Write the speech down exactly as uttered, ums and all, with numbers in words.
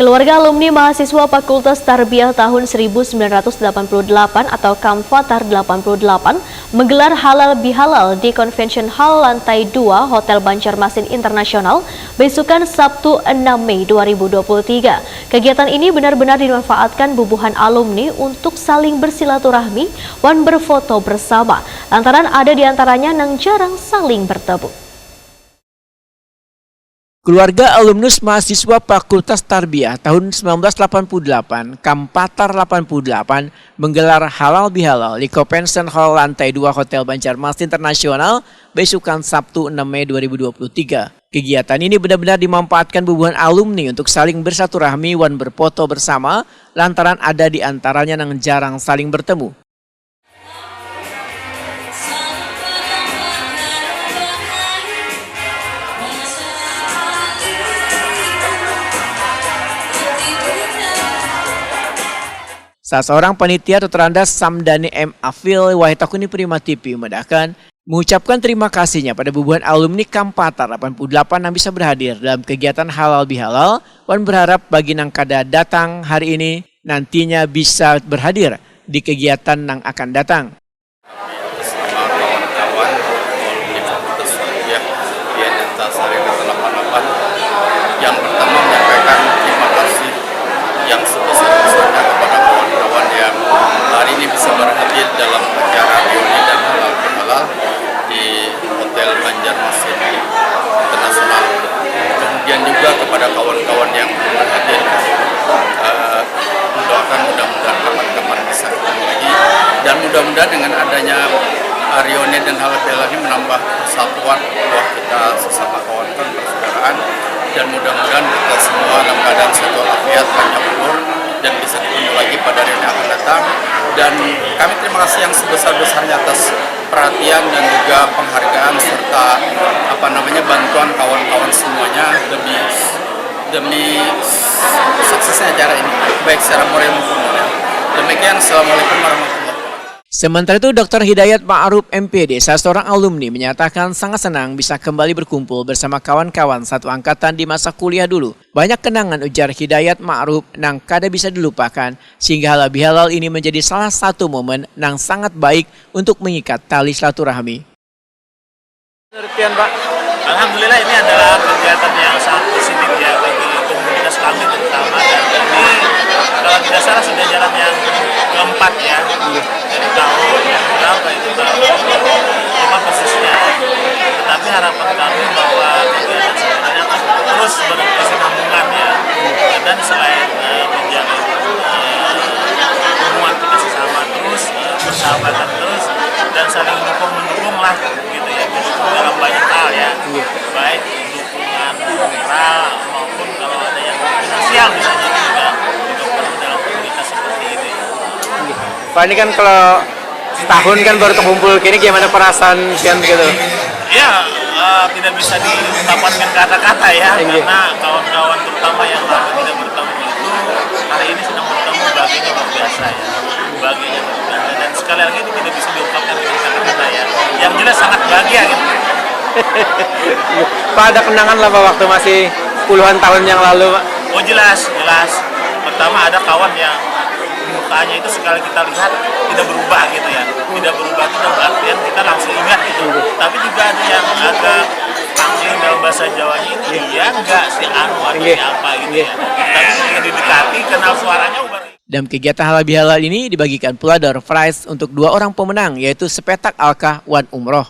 Keluarga alumni mahasiswa Fakultas Tarbiyah tahun seribu sembilan ratus delapan puluh delapan atau Kamfatar delapan puluh delapan menggelar halal bihalal di Convention Hall lantai dua Hotel Banjarmasin Internasional, besukan Sabtu enam Mei dua ribu dua puluh tiga. Kegiatan ini benar-benar dimanfaatkan bubuhan alumni untuk saling bersilaturahmi wan berfoto bersama, lantaran ada di antaranya nang jarang saling bertemu. Keluarga alumnus mahasiswa Fakultas Tarbiyah tahun sembilan belas delapan puluh delapan, Kampatar delapan puluh delapan, menggelar halal bihalal di Convention Hall lantai dua Hotel Banjarmasin Internasional, besukan Sabtu enam Mei dua ribu dua puluh tiga. Kegiatan ini benar-benar dimanfaatkan bubuhan alumni untuk saling bersilaturahmi wan berfoto bersama, lantaran ada di antaranya nang jarang saling bertemu. Salah seorang panitia Tuturanda Samdani M Afil Wahid Takuni Prima T V memedahkan, mengucapkan terima kasihnya pada bubuhan alumni Kampatar delapan puluh delapan yang bisa berhadir dalam kegiatan halal bihalal, wan berharap bagi nang kada datang hari ini nantinya bisa berhadir di kegiatan nang akan datang. Bersama kawan-kawan alumni Fakultas Tarbiyah Dianenta Sarjana delapan delapan, yang pertama menyampaikan terima kasih yang sebesar-besarnya kepada kawan-kawan yang hari ini bisa berhadir dalam acara reuni dan halal bihalal di Hotel Banjarmasin Internasional. Kemudian juga kepada kawan-kawan yang belum berhadir, eh, mendoakan mudah-mudahan kapan-kapan bisa ketemu lagi, dan mudah-mudahan dengan adanya, eh, reuni dan halal bihalal ini menambah persatuan buat kita sesama kawan-kawan persaudaraan, dan mudah-mudahan kita semua dalam keadaan sehat walafiat, panjang umur, dan bisa ketemu lagi pada reuni akan datang. Dan kami terima kasih yang sebesar-besarnya atas perhatian dan juga penghargaan serta, apa namanya, bantuan kawan-kawan semuanya demi demi suksesnya acara ini, baik secara moral maupun moral. Demikian, assalamualaikum warahmatullahi wabarakatuh. Sementara itu, Doktor Hidayat Ma'ruf, M P D, salah seorang alumni, menyatakan sangat senang bisa kembali berkumpul bersama kawan-kawan satu angkatan di masa kuliah dulu. Banyak kenangan, ujar Hidayat Ma'ruf, nang kada bisa dilupakan, sehingga halal bihalal ini menjadi salah satu momen nang sangat baik untuk mengikat tali silaturahmi. Menurut pian, Pak? Alhamdulillah, ini adalah kegiatan yang sangat positif ya bagi komunitas kami terutama, dan ini kalau tidak salah sudah jalan yang keempat ya, dari tahun yang berapa itu, tahun lupa persisnya, tetapi harapan kami bahwa kegiatan sebenarnya akan terus berkesinambungan ya, dan selain eh, menjalin eh, hubungan kita sesama terus, eh, persahabatan terus, dan saling dukung mendukung lah gitu ya, mendukung dalam banyak hal ya, baik dukungan moral maupun kalau ada yang finansial misalnya juga didukung dalam komunitas seperti ini. Pak, ini kan kalau setahun kan baru terkumpul, kini gimana perasaan pian gitu? Ya, eh, tidak bisa diungkapkan dengan kata-kata ya, Inggih. Karena kawan-kawan terutama yang lama tidak bertemu itu hari ini sedang bertemu, bahagianya luar biasa ya, bahagianya luar biasa, dan sekali lagi itu tidak bisa diungkapkan dengan kata-kata ya, yang jelas sangat bahagia gitu. Pak, ada kenangan lah, Pak, waktu masih puluhan tahun yang lalu, Pak? Oh, jelas, jelas. Pertama, ada kawan yang mukanya itu sekali kita lihat tidak berubah gitu ya, tidak berubah itu dalam artian kita langsung ingat gitu. Tapi juga ada yang agak pangling dalam bahasa Jawanya itu, dia nggak si anu atau Inggih. Siapa gitu Inggih. Ya. Tapi ketika didekati, kenal suaranya, ubar. Dalam kegiatan halal bihalal ini dibagikan pula door prize untuk dua orang pemenang, yaitu sepetak alkah wan umroh.